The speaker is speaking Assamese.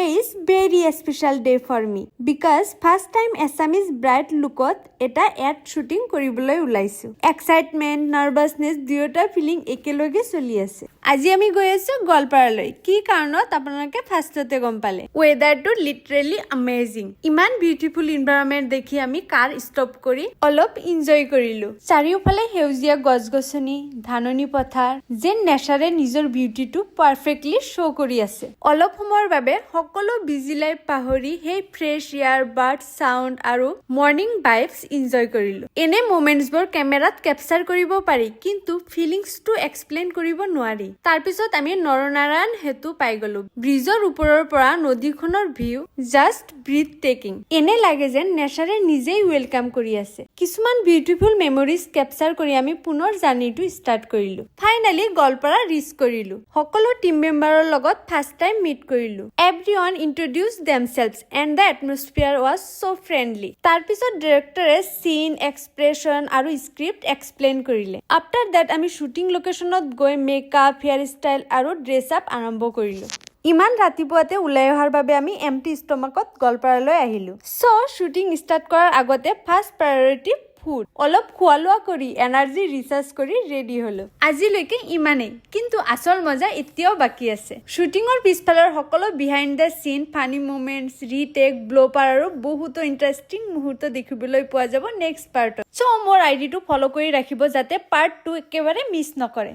Today is very special day for me because first time Assamese bride লুকত এটা এড শ্বুটিং কৰিবলৈ ওলাইছোঁ। এক্সাইটমেণ্ট, নাৰ্ভাছনেছ দুয়োটা ফিলিং একেলগে চলি আছে। আজি আমি গৈ আছোঁ গোৱালপাৰালৈ। কি কাৰণত আপোনালোকে ফাৰ্ষ্টতে গম পালে। ৱেডাৰটো লিটাৰেলি আমেজিং। ইমান বিউটিফুল ইনভাইৰনমেণ্ট দেখি আমি কাৰ ষ্টপ কৰি অলপ ইনজয় কৰিলো। চাৰিওফালে সেউজীয়া গছ গছনি, ধাননি পথাৰ, যেন নেচাৰে নিজৰ বিউটিটো পাৰফেক্টলি শ্ব' কৰি আছে। অলপ সময়ৰ বাবে সকলো বিজি লাইফ পাহৰি সেই ফ্ৰেছ এয়াৰ, বাৰ্ড চাউণ্ড আৰু মৰ্ণিং ভাইবছ ইনজয় কৰিলো। এনে মুমেণ্টছবোৰ কেমেৰাত কেপচাৰ কৰিব পাৰি, কিন্তু ফিলিংছটো এক্সপ্লেইন কৰিব নোৱাৰি। তাৰপিছত আমি নৰনাৰায়ণ সেতু পাই গলো। ব্ৰিজৰ ওপৰৰ পৰা নদীখনৰ ভিউ জাষ্ট ব্ৰিথ টেকিং। এনে লাগে যেন নেচাৰে নিজেই welcome কৰি আছে। কিছুমান বিউটিফুল মেমৰিজ কেপচাৰ কৰি আমি পুনৰ জাৰ্ণিটো ষ্টাৰ্ট কৰিলো। ফাইনেলি গোৱালপাৰা ৰিচ কৰিলো। সকলো টিম মেম্বাৰৰ লগত ফাৰ্ষ্ট টাইম মিট কৰিলো। Everyone introduce themselves and the atmosphere was so friendly. তাৰপিছত ডিৰেক্টৰে চিন, এক্সপ্ৰেছন আৰু স্ক্ৰিপ্ট এক্সপ্লেইন কৰিলে। আফটাৰ that আমি শ্বুটিং লোকেশ্যনত গৈ মেকআপ, হেয়াৰ ষ্টাইল আৰু ড্ৰেছ আপ আৰম্ভ কৰিলো। ইমান ৰাতিপুৱাতে ওলাই অহাৰ বাবে আমি এমটি ষ্টমাকত গোৱালপাৰালৈ আহিলো। চ' শ্বুটিং ষ্টাৰ্ট কৰাৰ আগতে ফাৰ্ষ্ট প্ৰায়ৰিটি ফুড। অলপ খোৱা লোৱা কৰি এনাৰ্জি ৰিচাৰ্জ কৰি ৰেডি হলো। আজিলৈকে ইমানেই, কিন্তু আচল মজা এতিয়াও বাকী আছে। শ্বুটিঙৰ পিছফালৰ সকলো behind the scene, funny moments, retake, blooper আৰু বহুতো ইণ্টাৰেষ্টিং মুহূৰ্ত দেখিবলৈ পোৱা যাব নেক্সট পাৰ্টত। চ' মোৰ আইডিটো ফ'ল' কৰি ৰাখিব যাতে পাৰ্ট 2 একেবাৰে মিছ নকৰে।